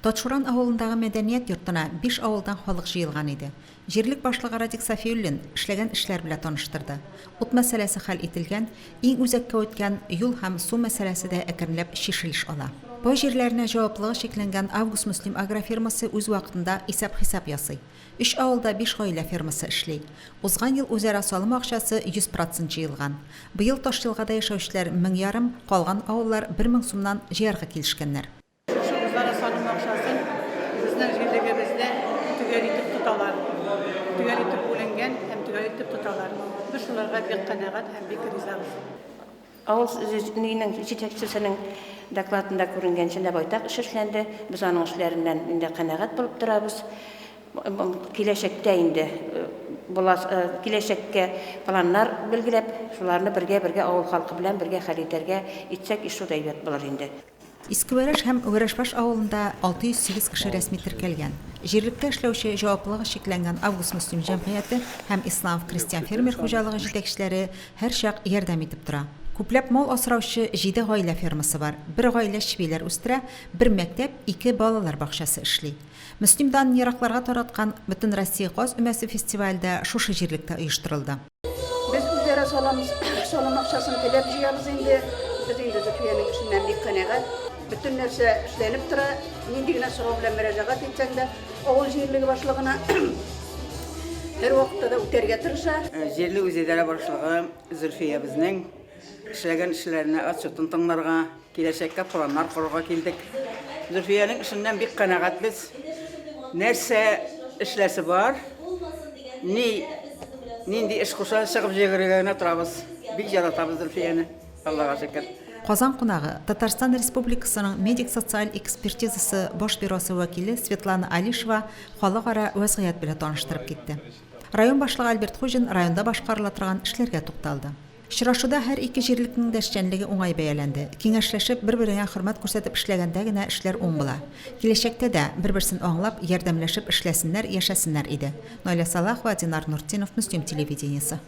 Татшуран авылындагы мәдәният йортына биш авылдан халык җыелган иде. Җирлек башлыгы Радик Сафиуллин эшләгән эшләр белән таныштырды. Ут мәсьәләсе хәл ителгән, иң үзәккә үткән юл һәм су мәсьәләсе дә әкренләп чишелеш ала. Пай җирләренә җаваплылыгы чикләнгән Август-Мөслим агрофирмасы үз вакытында исәп-хисап ясый. Өч авылда биш гаилә фермасы эшли. Узган ел үзара салым акчасы 100 процент җыелган. Быел Ташъелгада яшәүчеләр 1500, калган авыллар 1000 сумнан җыярга килешкәннәр. Шушы үзара салым акчасын безнең җирлегебездә төгәл итеп тоталар. Төгәл итеп бүленгән һәм төгәл итеп тоталар. Без шуларга бик канәгать һәм бик ризабыз. Авыл җирлегенең җитәкчесенең докладында күренгәнчә дә байтак эш эшләнде. Без аның эшләреннән инде канәгать булып торабыз. Киләчәктә инде була, киләчәккә планнар билгеләп, шуларны бергә-бергә авыл халкы белән бергә хәл итәргә итсәк, ишү дә әйбәт булыр инде. Иске Вәрәш һәм Вәрәшбаш авылында 608 кеше рәсми теркәлгән. Җирлектә эшләүче җаваплылыгы чикләнгән Август-Мөслим җәмгыяте һәм Исламов крестьян-фермер хуҗалыгы җитәкчеләре һәрчак ярдәм итеп тора. Күпләп мал асраучы җиде гаилә фермасы бар, бер гаилә чебиләр үстерә, бер мәктәп, ике балалар бакчасы эшли. Мөслим данын еракларга тараткан Бөтенроссия каз өмәсе фестивале дә шушы җирлектә оештырылды. Без үзара салам, салым акчасын теләп җыябыз инде. Без инде Зөлфиянең эшеннән бик канәгать. Бөтен нәрсә эшләнеп тора. Нинди генә сорау белән мөрәҗәгать итсәң дә, авыл җирлеге башлыгына һәрвакытта да үтәргә тырыша. Җирле үзидарә башлыгы Зөлфиябезнең эшләгән эшләренә отчетын тыңларга, Киләчәккә планнар корырга килдек. Зөлфиянең эшеннән бик канәгатьбез. Нәрсә эшләсе бар, ни, нинди эш куша, чыгып җөгерергә генә торабыз. Бик яратабыз Зөлфияне, Аллага шөкер. Казан кунагы, Татарстан Республикасының медик-социаль экспертизасы баш бюросы вәкиле Светлана Алишева халыкара вәзгыять белән таныштырып китте. Район башлыгы Альберт Хуҗин районда башкарыла торган эшләргә тукталды. Очрашуда һәр ике җирлекнең дә эшчәнлеге уңай бәяләнде. Киңәшләшеп, бер-береңә хөрмәт күрсәтеп эшләгәндә генә эшләр уң була. Киләчәктә дә, бер-берсен аңлап, ярдәмләшеп эшләсеннәр, яшәсеннәр иде. Наилә Сәлахова, Динар Нуртдинов, Мөслим телевидениесе.